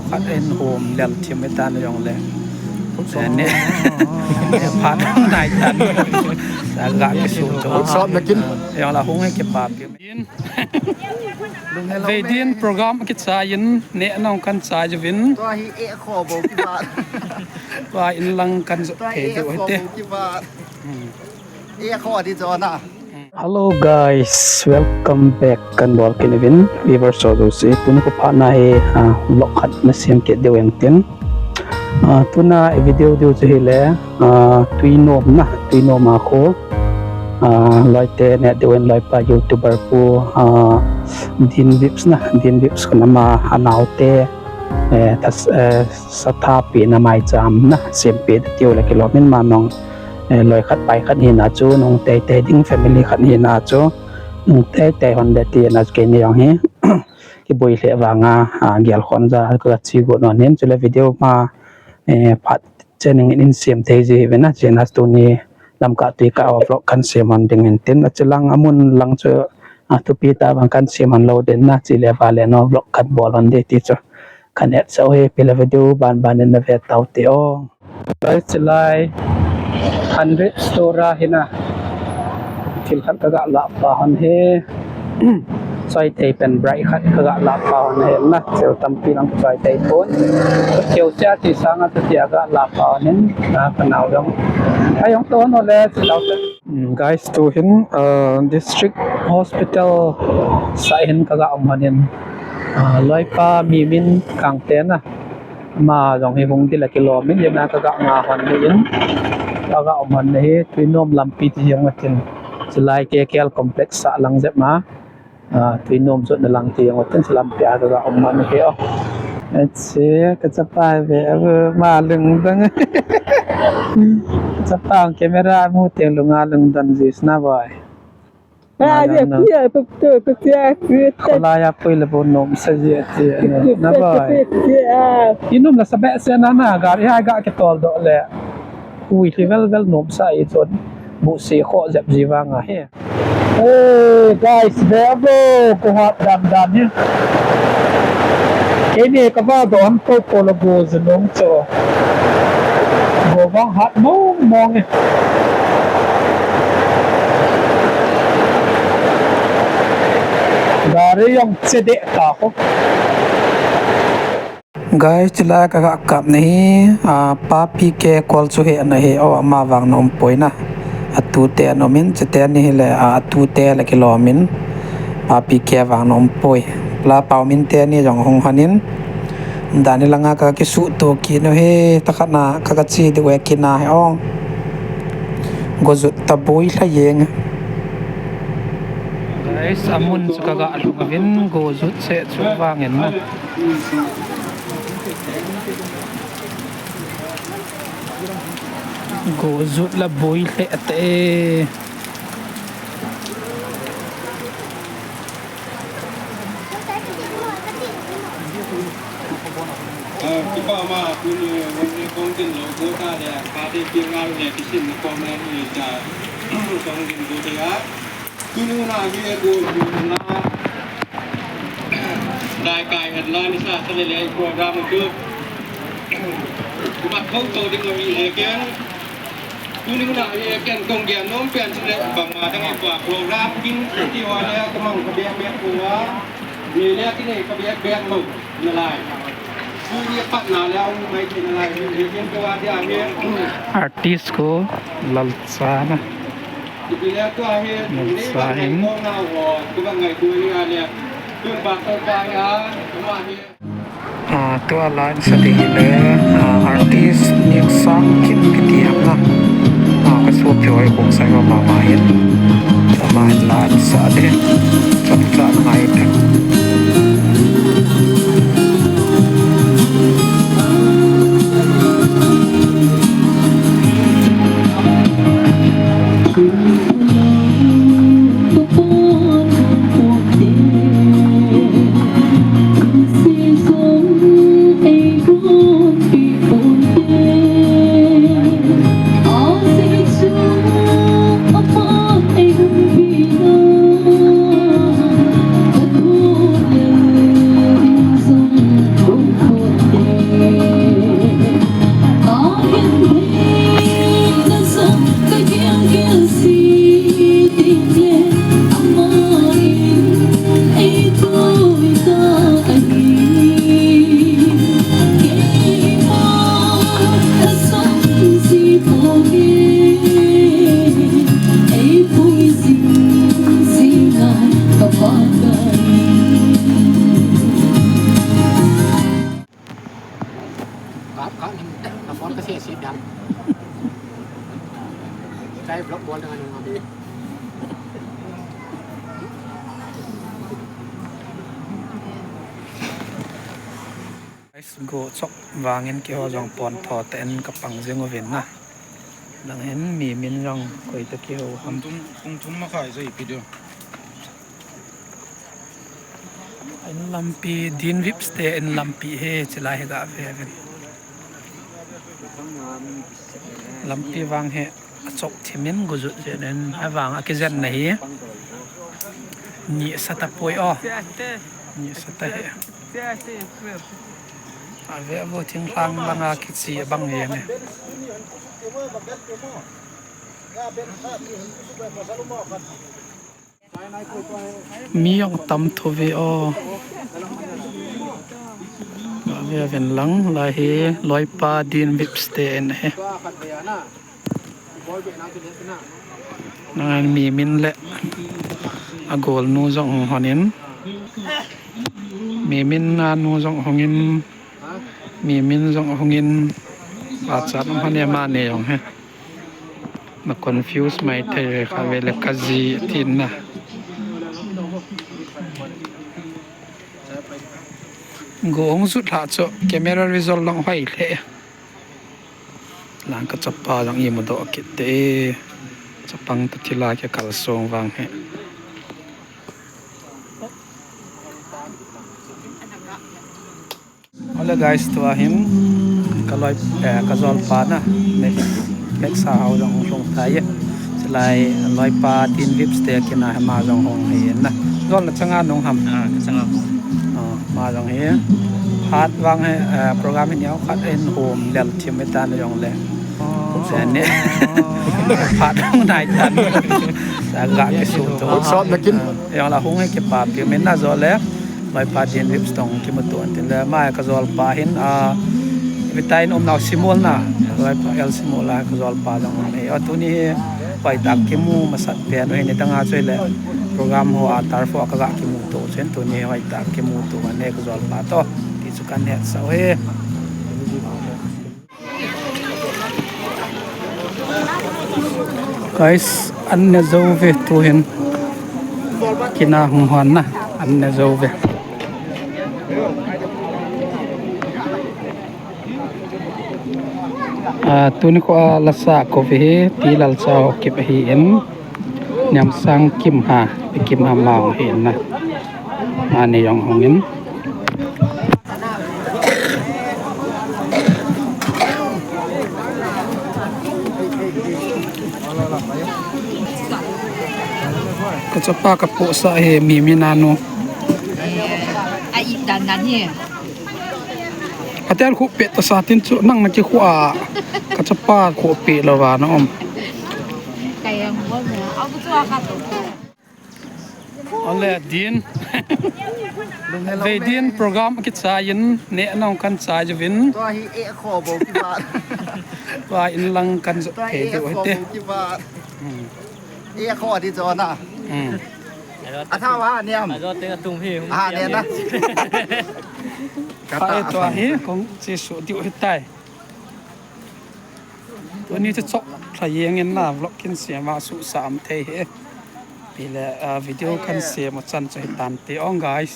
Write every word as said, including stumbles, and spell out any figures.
Khat in hom lel thim e tan jong le. Ne, ne phat nai tan. Sa ga ke su to. Sop na kin. Jong la hung e ke pa pi. Ve din program kichai in ne nong kan chai juvin. Tua hi e kho bo ki ba. Tua in lang kan jo. Tua ke e jo kho te. Bo ki ba. Hmm. E kho di jo na. Hello guys, welcome back kan bol kit uvin. Viewers ho jouse, tuni ka phat na hi, ah, vlog khat na sem kit diu hen tin. Ah, tuna i video diu chu hile, ah, Tuinom na, Tuinom a kho. Ah, loite ne diu hen loipa YouTuber pu, ah, Din Vips na, Din Vips kho na ma anaote, eh, tas, eh, sathapi na maicham na, sempi diu le kilom in ma nong. Eh, loi khat pai khat hina chu, nung teitei ding family khat hina chu, nung teitei hon de ti na chu keini jong hi, kiboi lheh vanga, ah, gel khon ja ka chi got non hin, chule video ma, eh, phat chening in sem thei ji hi ve na, chena tuni lam ka tui ka vlog kan sem hon ding hin tin, achilang amun lang chu, ah, thupi ta vang kan sem hon lou den na, chule vale no vlog kan bol hon de ti chu. Kan et sa uhi, pila video ban ban in na ve tau te o. Guys, chilai hundred store a hina. Thil khat ka ga la pa hon he. Choi thei pen bright khat ka ga la pa hon he na. Cheu tampi lang choi thei pon. Cheu cha ti sanga ti a ga la pa hon hin. Na ka nau dong. Ai hong to no le chilai. Mm, guys, tu hin, uh, District Hospital side hin ka ga um hon in, uh, loipa Mimin Kangte na. Ama jong hi hung ding la kilom in, ina ka ga nga hon in, ka ga um hon hi, Tuinom lampi ti jong atin. Chilai K K L complex a lang jep ma. Ah, Tuinom jot na lang ti jong tin salam pia ka ga um man hi o. Ache, ka chapa ve, ave, ma lungdon. Chapa camera mu teng lunga lungdon jis na boy. Ah, ma ya, lungdon. Ya, tu, tu, tu, ya, tu, tu. Kola ya pui le bo nom sa ji ati, na boy. Ya. Inom la sa be se na na, gari ha ga ke tol do le. Ui, level, level nom sa i chon. Bu si kho jep ji vang a he. Hey, guys, ve vo, go hat dan dan hi. Keini ka va don po po lo go je nom cho. Go vang hat mong mong e. Gari jong che de ta ko. Guys, chilai ka ga kap na hi, ah, Papi K call chu he na hi, o, ama vang na um poi na. Atu te na um in, chite ni hi le, ah, atu te le kilom in. Papi K vang na um poi. La Pau Min te ni jong hung hon in. Dan ni langa ka kisu to ki no he, ta khat na ka ka chi di we ki na he ong. Go jut ta boi hla yeng. Guys, amun chu ka ga lung avin, go jut se chu vang in na. Go jut la boi hle ate. Kipa ma, tuni, wani kong tin lo, go ta le, pa te pi ngal le, kisin na kong na ni ta, kong tin go te a. Tuni na hi e go na. Dai kai headline sa sa le le program tu. Mat khong to ding mi e ken. Tuni na hi e ken kong gen nom pen sa le bang ma dang e pa program kin ti wa le ka mang ka bek bek ko wa. Ni le kin e ka bek bek lo na lai. Tuni pat na le ong mai ti na lai ni e ken ko wa dia ni. Artist ko Lalsa na. Lalsa hin. Ah, tua line sa ding hi le, ah, artist Ningsang Kim kiti ham na. Ah, ka suak thei hoi kong sai ma ma hin. Ama hin line sa ding. Chap chap ngai te. Ka, na phone ka se se dan. Kai block bol dengan ngam. Guys, go chok vangin keiho jong pon tho tah in ka pang jing uvin na. Lang hin mi min jong koi toh kihou ham. Pung thum, pung thum makhai jong ipi diu. In lampi, Din Vips te in lampi hi, chulai hi ga ve uvin. Lampi vang hi achok thim in go jut jeng in, ahivang a kijen na hi. Ni sa tapoi o. Ni sa ta hi. Ave vo, thinglhang langa kiche bang jeng e. Mi jong tam tho ve o. Ave ven lang, lai hi loipa Din Vips te in hi. Nang mi min le agol nu jong hung hon in. Mi min a nu jong hung in. Mi min jong hung in. Pachat um hon e, mani jong hi. Na confuse mai thei ve, kha ve le ka ji tin na. Go hung jut lha chu camera result long hoi le. Lang ka chapa jong imu doh kit te. Chapang ta thila ke kal song vang he. Hello guys, tua hin ka loi, eh, ka jolpa na, Max, Max Sahau jong hung lhung tai e. Chulai loipa Din Vips te kina hi ma jong hung hi na. Jol na changa nung ham. Ah, ka changa. Oh, ma jong hi. Phat vang hi, eh, program hi neo khat in hom lel thim ta na jong le. Oh. Se ne. Phat hung nai tan. Sa ga ki su to. Sot na kin. Jong la hung hi kipapi min na jol le. Loipa Din Vips tong kimuto an tin le, ma ka jolpa hin, a, Vitai in umnau Simol na, loipa El Simol a ka jolpa jong um e. O, tuni hi hoitah kimu masat pen u hi, nidang a chu le program ho a turf ho a ka ga kimuto chun tuni hi hoitah kimuto an e ka jolpa to. Ti chu kan hetsah u hi. Guys, an ne jou ve tu hin. Kina hung hon na, an ne jou ve. Ah, tuni kho a lasa kho ve hi, T. Lalchao Kip ahi in. Niamsang Kimha, Pi Kimha ma hung hi in na. Mani jong hung in. Ka chapa ka pohsah hi mi min a nu. A i dan dan hi. Atel khu pet ta sa tin chu nang na ki khu a. Ka chapa khu pet lo va na um. Ka yang mo mo. A bu chu a ka to. Ole din. Ve din program kichai in ne nong kan chai juvin. Tua hi e kho bo ki ba. Tua in lang kan jo. Tua e kho bo ki ba. Hmm. E kho di jo na. Hmm. A tha wa niam. A jo te tung hi. A ne na. Ka ta tua hi kong chi su diu hi tai. Tuni chu chok lha jeng in na vlog kin siam a su sam thei hi. Pi le, ah, video kan siam u chan chu hi tan te ong guys.